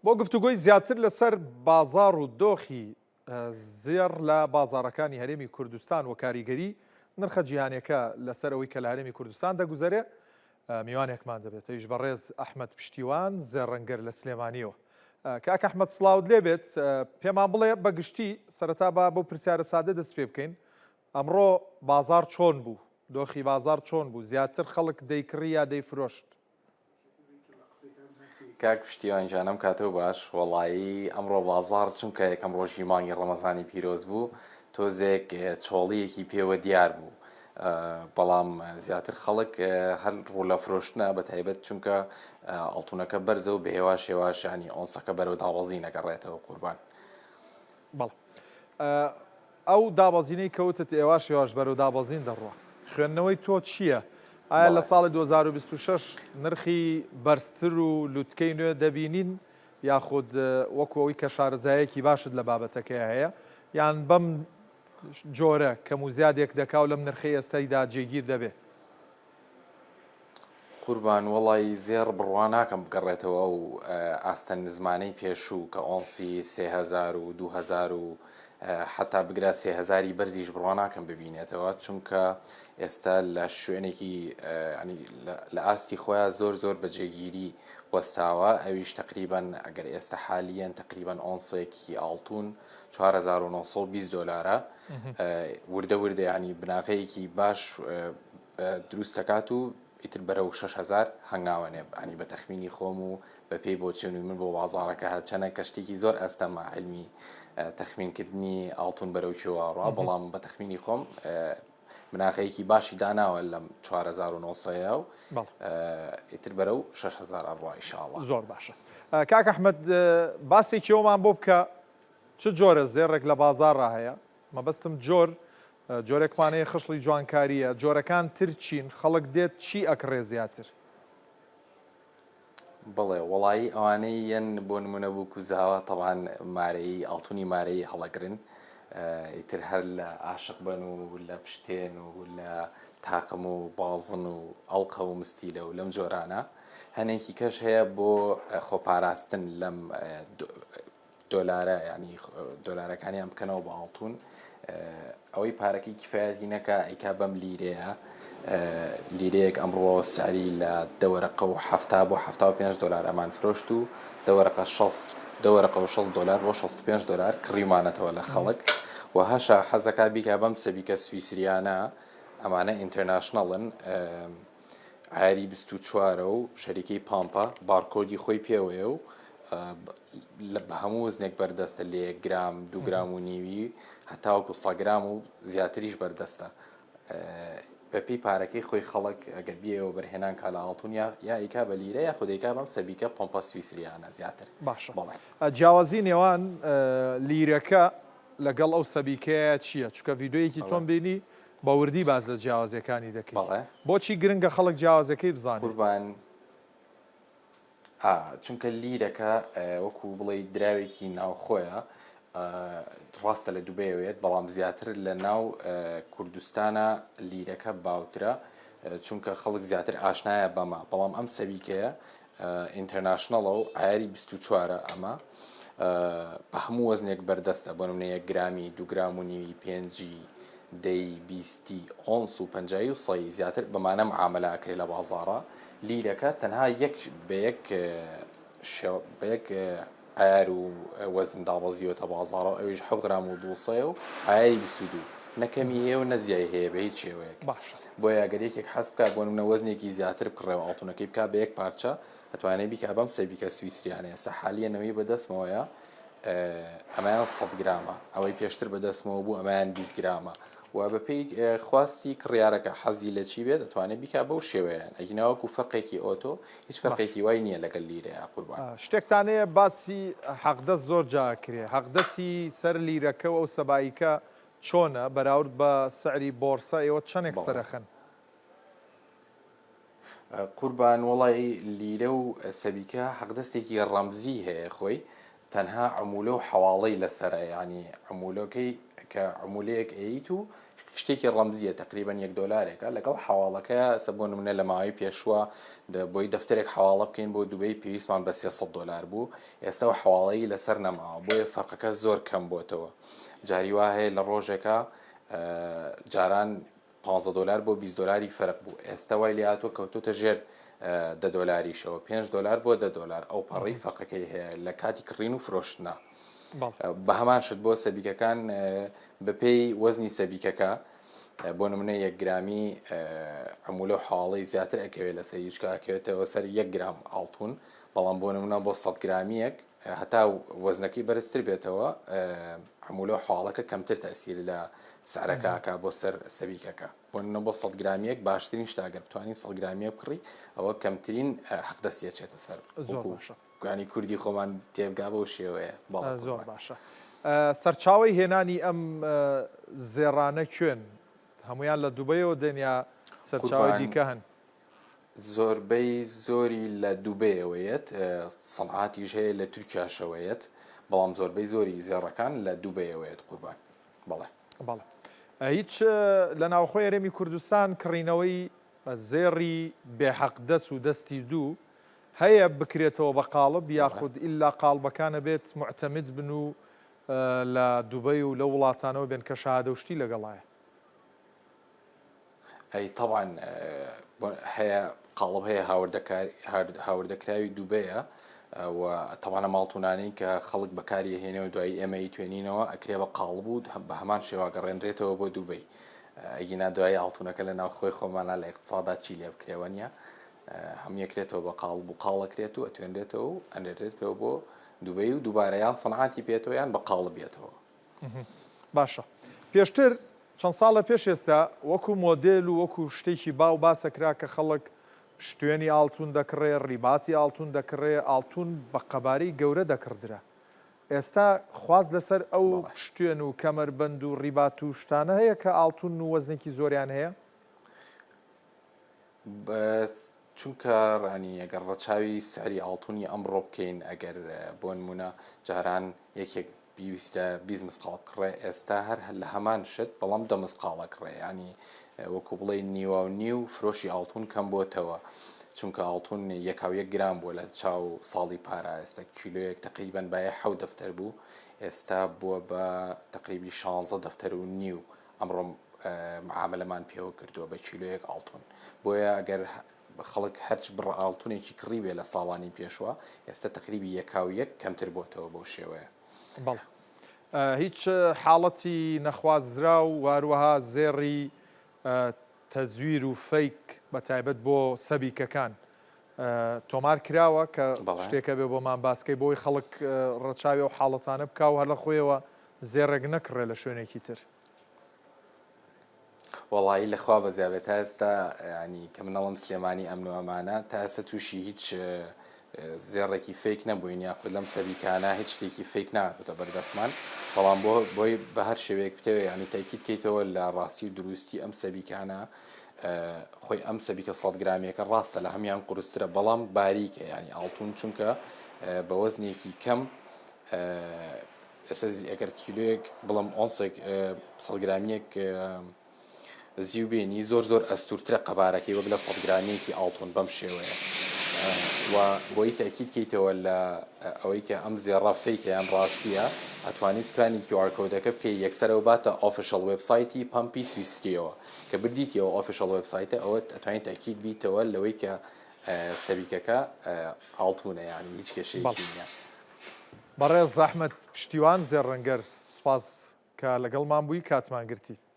بۆ گفتوگۆی زیاتر لەسەر بازاڕ و دۆخی زێڕ لە بازاڕەکانی هەرێمی کوردستان و کاریگەری نرخە جیهانیەکە لەسەر ئەوەی کە لە هەرێمی کوردستان دەگوزەرێ میوانێکمان دەبێت ئەویش بەڕێز ئەحمەد پشتیوان زێڕەنگەر لە سلێمانیەوە. کاک ئەحمەد سڵاوت لێ بێت پێمان بڵێ بە گشتی سەرەتا با بەو پرسیارە سادە دەست پێ بکەین ئەمڕۆ بازاڕ چۆن بوو دۆخی بازاڕ چۆن بوو زیاتر خەڵک دەیکڕی یا دەیفرۆشت؟ کاک پشتیوان گیان ئەم کاتەو باش وەڵایی ئەمڕۆ بازاڕ چونکە یەکەم ڕۆژی مانگی ڕەمەزانی پیرۆز بوو تۆزێک چۆڵیەکی پێوە دیار بوو بەڵام زیاتر خەڵک هەر ڕوو لە فرۆشتنە بە تایبەت چونکە ئەڵتونەکە بەرزە و بە هێواش هێواش ینی ئۆنسەکە بەرەو دابەزین ئەگەڕێتەوە قوربان. بەڵێ ئەو دابەزینەی کە وتت ئێواش هێواش بەرەو دابەزین دەڕوا خوێندنەوەی تۆ چییە؟ ئایا لە ساڵی 2026 نرخی بەرزتر و لوتکەی نوێ دەبینین یاخود وەکو ئەوەی کە شارەزایەکی باشت لە بابەتەکەی هەیە یان بەم جۆرە کەم و زیادێک دەکا و لەم نرخەی ئێستایدا جێگیر دەبێ؟ قوربان وەڵایی زێڕ بڕوا ناکەم بگەڕێتەوە ئەو ئاستە نزمانەی پێشوو کە ئۆنسی 3000 و 2000 و حتا بگرە سێهزاری بەرزیش بڕوا ناکەم ببینێتەوە چونکە ئێستا لە شوێنێکی لە ئاستی خۆیان زۆر زۆر بە جێگیری وەستاوە ئەویش تقریبان ئەگەر ئێستا حالیەن تقریبان ئۆنسێکی ئاڵتون 4920 دلارە وردە وردە ینی بناغەیەکی باش دروست دەکات و ئیتر بەرەو 6000 هەنگاوە نێ ینی بە تەخمینی خۆم و بە پێی بۆچوونی من بۆ بازاڕەکە هەرچەنە کە شتێکی زۆر ئەستەمە علمی تەخمینکردنی ئاڵتون بەرەو کوێوە ڕا بەڵام بە تەخمینی خۆم بناغەیەکی باشی داناوە لەم 4900 و ئیتر بەرەو 6000 ئەڕوا ئیشاڵڵا. زۆر باشە کاک ئەحمەد باسێکی ئەومان بۆ بکە چ جۆرە زێڕێک لە بازاڕا هەیە؟ مەبەستم جۆر جۆرێکمان هەیە خشڵی جوانکارییە، جۆرەکان تر چین؟ خەڵک دێت چی ئەکڕێ زیاتر؟ بەڵێ وەڵایی ئەوانەی یەن بۆ نمونە بووک و زاوا تەبعەن مارەیی ئاڵتونی مارەیی هەڵەگرن ئیتر هەر لە ئاشق بەن و لە پشتێن و لە تاقم و بازن و ئەڵقە و مستیلە و لەم جۆرانە هەنێکی کەش هەیە بۆ خۆپاراستن لەم دۆلارە یانی دۆلارەکانیان بکەنەوە بە ئاڵتون ئەوەی پارەکەی کیفایەتی نەکا ئەیکا بەم لیرەیە لیرەیەک ئەمڕۆ سعری لە دەوەرەقە و ه بۆ 5 دلار ئەمان فرۆشت و دەوەرەقە 6 دەوەرەقە و 6 دلار بۆ 65 دلار کڕیمانەتەوە لە خەڵک و هەشە حەزەکە بیکا بەم سەبیکە سویسریانە ئەمانە international ن عەیاری 24 و شەریکەی پامپا بارکۆدی خۆی پێوەیە و لە بە هەموو وزنێک بەردەستە لە یەک گرام دو گرام و نیوی هەتاوەکو سە گرام و زیاتریش بەردەستە بەپێی پارەکەی خۆی خەڵک ئەگەر بیەوە بەرهێنان کا لە ئاڵتون یا یا ئیکا بە لیرە یا خودێکا بەم سەبیکە پۆمپا سویسریانە زیاتر باشە بەڵێ جیاوازی نێوان لیرەکە لەگەڵ ئەو سەبیکەیە چییە چونکە ڤیدیۆیەکی تۆم بینی بە وردی باس لە جیاوازیەکانی دەکەی بەڵێ. بۆچی گرنگە خەڵک جیاوازیەکەی بزانێ؟ قوربان ئا چونکە لیرەکە وەکو بڵێی دراوێکی ناوخۆیە ڕاستە لە دوبەیەوە یەت بەڵام زیاتر لە ناو کوردستانە لیرەکە باوترە چونکە خەڵک زیاتر ئاشنایە بەمە بەڵام ئەم سەبیکەیە international ە و عەیاری 24 ئەمە بە هەموو وەزنێک بەردەستە بۆ نمونە یەک گرامی دو گرام و نیوی پێنجی دەی بیستی ئۆنس و پەنجایی و سەی زیاتر بەمانە معامەلە ئەکرێ لە بازاڕا لیرەکە تەنها یەک بە یەک شێوە بە یەک عەیار و وەزن دابەزیوەتە بازاڕەوە ئەویش حەوت غرام و دووسەیە و عەیاری 22 نە کەمی هەیە و نە زیای هەیە بە هیچ شێوەیەک باشە بۆیە ئەگەر یەکێک حەز بکات بۆ نمونە وەزنێکی زیاتر بکڕێ و ئاڵتونەکەی بکات بە یەک پارچە ئەتوانێ بیکا بەم سەبیکە سویسریانەیە سە حالیە نەوەی بەدەستمەوەیە ئەمەیان 100 گرامە ئەوەی پێشتر بەدەستمەوە بوو ئەمەیان 20 گرامە و بەپێی خواستی کڕیارەکە حەزی لە چی بێت دەتوانێت بیکا بەو شێوەیە ئەگینا وەکو فەرقێکی ئۆتۆ هیچ فەرقێکی وای نییە لەگەڵ لیرەیا قوربان. شتێکتان هەیە باسی حەقدەست زۆر جا ئەکرێ حەقدەستی سەر لیرەکە و ئەو سەبایکە چۆنە بەراورد بە سعری بۆرسە ئێوە چەنێک بەڵێ. سەرەخەن؟ قوربان وەڵای لیرە و سەبیکە حەقدەستێکی ڕەمزی هەیە خۆی تەنها عمولە و حەواڵەی لەسەرە یانی عمولەکەی کە عمولەیەک ئەیت و شتێکی ڕەمزیە تەقریبەن یەک دۆلارێکە لەگەڵ حەواڵەکەیا ئێستا بۆ نمونە لە ماوەی پێشووە بۆی دەفتەرێک حەواڵە بکەین بۆ دوبەی پێویستمان بە 300 دۆلار بوو ئێستا و حەواڵەی لەسەر نەماوە بۆیە فەرقەکە زۆر کەم بۆتەوە جاری وا هەیە لە ڕۆژێکە جاران 15 دۆلار بۆ 20 دۆلاری فەرق بوو ئێستا وای لێ هاتووە کەوتۆتە ژێر دە دۆلاریشەوە 5 دۆلار بۆ دە دۆلار ئەو پەڕی فەرقەکەی هەیە لە کاتی کڕین و فرۆشتنا. بە هەمان شت بۆ سەبیکەکان بەپێی وەزنی سەبیکەکە بۆ نمونە یەک گرامی عمولە و حاڵی زیاتر ئەکەوێت لەسەر هیچکە ئەکەوێتەوە سەر یەک گرام ئاڵتون بەڵام بۆ نمونە بۆ 100 گرامیەک هەتا وەزنەکەی بەرزتر بێتەوە عمولە و حاڵەکە کەمتر تەسیر لە سعرەکەکە بۆ سەر سەبیکەکە بۆ نمونە بۆ 100 گرامیەک باشترین شتاگەر بتوانین 100 گرامیە بکڕی ئەوە کەمترین حەقدەستیەچێتە سەر زۆر باشە. یانی کوردی خۆمان تێبگا بەو شێوەیە. بەڵێ زۆر قوربان. باشە سەرچاوەی هێنانی ئەم زێڕانە کوێن؟ هەمویان لە دوبەیەوە دێن یا سەرچاوەی قوربان دیکە هەن؟ زۆربەی زۆری لە دوبەیەوە یەت، سەنعاتیش هەیە لە تورکیاشەوە یەت، بەڵام زۆربەی زۆری زێڕەکان لە دوبەیەوە یەت قوربان. بەڵێ. بەڵێ. هیچ لە ناوخۆی هەرێمی کوردستان کڕینەوەی زێڕی بێ حەقدەس و دەستی دوو هەیە بکرێتەوە بە قاڵب یاخود ئیلا قاڵبەکان ئەبێت موعتەمد بن و لە دوبەی و لەو وڵاتانەوە بێن کە شەهادە و شتی لەگەڵایە؟ ئەی تەبعەن هەیە قاڵب هەیە هاوردەکراوی دوبەیە و تەبعەن ئەم ئاڵتونانەی کە خەڵک بەکاری ئەهێنێ و دوایی ئێمە ئەیتوێنینەوە ئەکرێ بە قاڵب و بە هەمان شێوە گەڕێنرێتەوە بۆ دوبەی ئەگینا دوایی ئاڵتونەکە لە ناو خۆی خۆمانە لە ئیقتسادا چی لێ بکرێ وەنیە هەمووی ئەکرێتەوە بە قاڵب و قاڵ ئەکرێت و ئەتوێنرێتەوە و ئەنێرێتەوە بۆ دوبەی و دووبارە یان سەنعاتی پێێتەوە یان بە قاڵب بێتەوە. باشە پێشتر چەند ساڵە پێش ئێستا وەکو مۆدێل و وەکو شتێکی باو باسەکرا کە خەڵک پشتێنی ئاڵتون دەکڕێ ڕیباتی ئاڵتون دەکڕێ ئاڵتون بە قەبارەی گەورە دەکڕدرا ئێستا خواست لەسەر ئەو پشتێن و کەمەربەند و ڕیبات و شتانە هەیە کە ئاڵتون و وەزنێکی زۆریان هەیە؟ چونکە ڕانی ئەگەر ڕەچاوی سعری ئاڵتونی ئەمڕۆ بکەین ئەگەر بۆ نمونە جاران یەکێک بیویستە 20 مسقاڵ بکڕێ ئێستا هەر لە هەمان شت بەڵام دە مسقاڵە کڕێ ینی وەکو بڵێ نیوە و نیو فرۆشی ئاڵتون کەم بۆتەوە چونکە ئاڵتون یەکاو یەک گرام بووە لە چاو ساڵی پارا ئێستا کیلۆیەک تقریبان بایە حەو دەفتەر بوو ئێستا بووە بە تقریبی 16 دەفتەر و نیو ئەمڕۆ معامەلەمان پێوە کردووە بە کیلۆیەک ئاڵتون بۆیە ئەگەر خەڵک هەرچ بڕە ئاڵتونێکی کڕی بێ لە ساڵانی پێشوە ئێستا تقریبی یەکاو یەک کەمتر بۆتەوە بەو شێوەیە. بەڵێ هیچ حاڵەتی نەخوازراو و هەروەها زێڕی تەزویر و فەیک بە تایبەت بۆ سەبیکەکان تۆمار کراوە کە شتێکە بێ بۆمان باسکەی بۆی خەڵک ڕەچاوی ئەو حاڵەتانە بکا و هەر لە خۆیەوە زێڕێک نەکڕێ لە شوێنێکی تر. وەڵایی لە خوا بەزیا بێت تا ئێستا ینی کە من ئەڵم سلێمانی ئەمن و ئەمانە تا ئێستا تووشی هیچ زێڕێکی fake نەبووین یاخود لەم سەبیکانە هیچ شتێکی fake ناتوتە بەردەستمان بەڵام بۆ بۆی بە هەر شێوەیەک بتەوێ ینی تاکیت کەیتەوە لە ڕاستی و دروستی ئەم سەبیکانە خۆی ئەم سەبیکە 100 گرامیەکە ڕاستە لە هەمان قورسترە بەڵام باریکە ینی ئاڵتون چونکە بە وەزنێکی کەم ئێستا ئەگەر کیلۆیەک بڵم ئۆنسێک سەد گرامیەک زیو بێنی زۆر زۆر ئەستورترە قەبارەکەی وەک لە سەد گرامیەکی ئاڵتون بەم شێوەیە و بۆی تاکیید کەیتەوە لە ئەوەی کە ئەم زێڕە fake ە یان ڕاستیە ئەتوانی scan ی QR code ەکە بکەی یەکسەرەوە باتە official website ی پەمپی سویسریەوە کە بردیتەوە official website ە ئەوە ئەتوانی تاکیید بیتەوە لەوەی کە سەبیکەکە ئاڵتونە یعنی هیچ کێشەیەکی نییە. بەڕێز ئەحمەد پشتیوان زێڕنگەر سوپاس کە لەگەڵمان بووی کاتمان گرتیت.